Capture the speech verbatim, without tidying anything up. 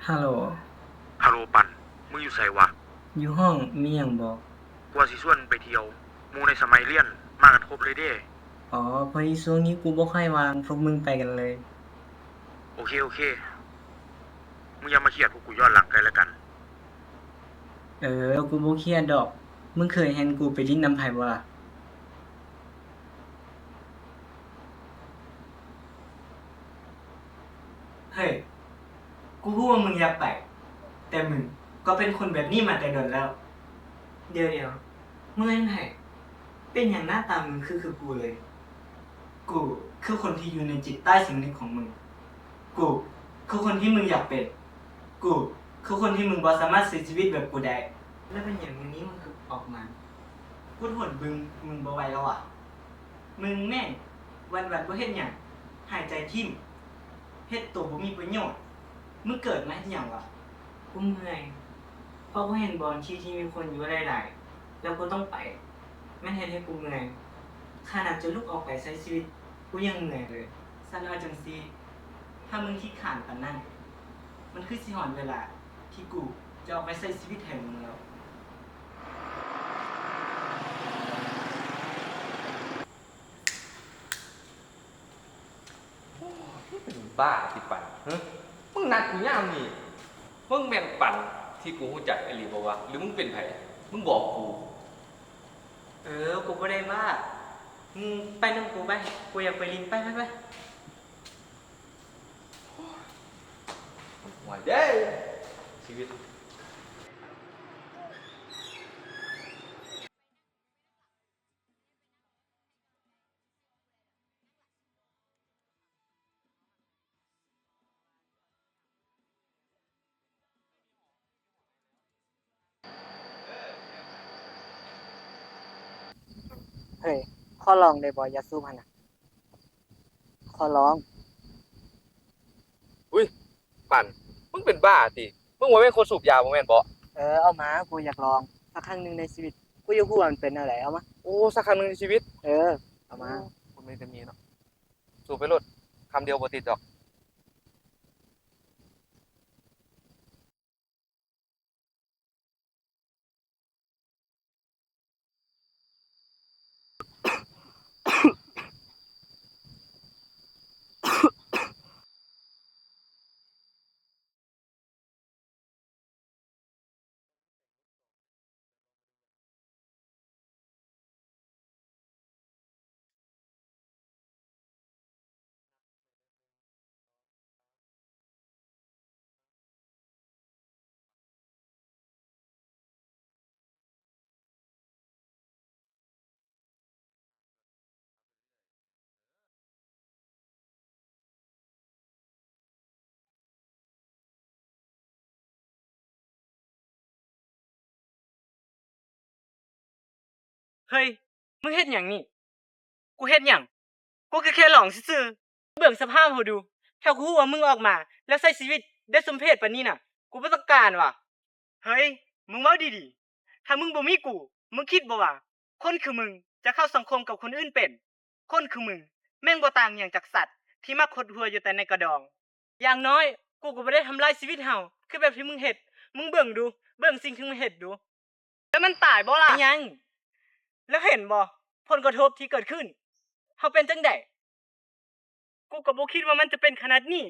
ฮัลโหล ฮัลโหลปัน มึงอยู่ไสวะ อยู่ห้อง มีหยังบ่ กูว่าสิชวนไปเที่ยว หมู่ในสมัยเรียน มากันครบเลยเด้ อ๋อ พอดีช่วงนี้กูบ่ค่อยว่าง พวกมึงไปกันเลย โอเค โอเค มึงอย่ามาเครียดพวกกูย้อนหลังกันละกัน เออ กูบ่เครียดดอก มึงเคยเห็นกูไปลิ้นนำไผบ่ล่ะ เฮ้ย กูรู้ว่ามึงอยากไป แต่มึงก็เป็นคนแบบนี้มาแต่โดนแล้ว เดี๋ยวๆ มึงเห็นไผ เป็นหยังหน้าตามึงคือ คือกูเลย กูคือคนที่อยู่ในจิตใต้สำนึกของมึง กูคือคนที่มึงอยากเป็น กูคือคนที่มึงบ่สามารถใช้ชีวิตแบบกูได้ แล้วเป็นหยังมื้อนี้มึงคือออกมา กูทนเบิ่งมึงบ่ไหวแล้วอะ มึงแม่งวันๆ บ่เฮ็ดหยัง หายใจทิ่ม เฮ็ดตัวบ่มีประโยชน์ มึงเกิดมาเฮ็ดหยังวะ กูเมื่อย เพราะกูเห็นบ่อนที่ที่มีคนอยู่หลายๆ แล้วกูต้องไป มันเฮ็ดให้กูเมื่อย ขนาดจะลุกออกไปใช้ชีวิต กูยังเมื่อยเลย ซั้นเอาจั่งซี้ ถ้ามึงขี้คร้านปานนั้น มันคือสิฮอดเวลาที่กูจะออกไปใช้ชีวิตให้มึงแล้ว โอ้ย มึงเป็นบ้าติปัน ฮะ มึงนัดกูยามนี้ มึงแม่นปันที่กูรู้จักอีหลีบ่วะ หรือมึงเป็นไผ มึงบอกกู เออ กูบ่ได้บ้า มึงไปนำกูไป กูอยากไปหลิ้น ไป ไป ไป โอ้ย เด้ ชีวิต เฮ้ย ขอลองได้บ่ ยาสูบหั่นน่ะ ขอลอง อุ๊ย ปัน มึงเป็นบ้าติ มึงบ่แม่นคนสูบยาบ่แม่นบ่ เออ เอามา กูอยากลอง สักครั้งหนึ่งในชีวิต กูอยากรู้ว่ามันเป็นแนวใด เอามา โอ้ สักครั้งหนึ่งในชีวิต เออ เอามา โอ้ คนมีแต่มีเนาะ สูบไปโลด คำเดียวบ่ติดดอก เฮ้ย มึงเฮ็ดหยังนี่ กูเฮ็ดหยัง กูก็แค่ลองซื่อๆ เบิ่งสภาพเฮาดู ถ้ากูรู้ว่ามึงออกมา แล้วใช้ชีวิตได้สมเพชปานนี้น่ะ กูบ่ต้องการว่ะ เฮ้ย มึงเว้าดีๆ ถ้ามึงบ่มีกู มึงคิดบ่ว่า คนคือมึงจะเข้าสังคมกับคนอื่นเป็น คนคือมึง แม่งบ่ต่างหยังจากสัตว์ที่มักขดหัวอยู่แต่ในกระดอง อย่างน้อย กูก็บ่ได้ทำลายชีวิตเฮา คือแบบที่มึงเฮ็ด มึงเบิ่งดู เบิ่งสิ่งที่มึงเฮ็ดดู แล้วมันตายบ่ล่ะ ยัง แล้วเห็นบ่ ผลกระทบที่เกิดขึ้น เฮาเป็นจั่งใด กูก็บ่คิดว่ามันจะเป็นขนาดนี้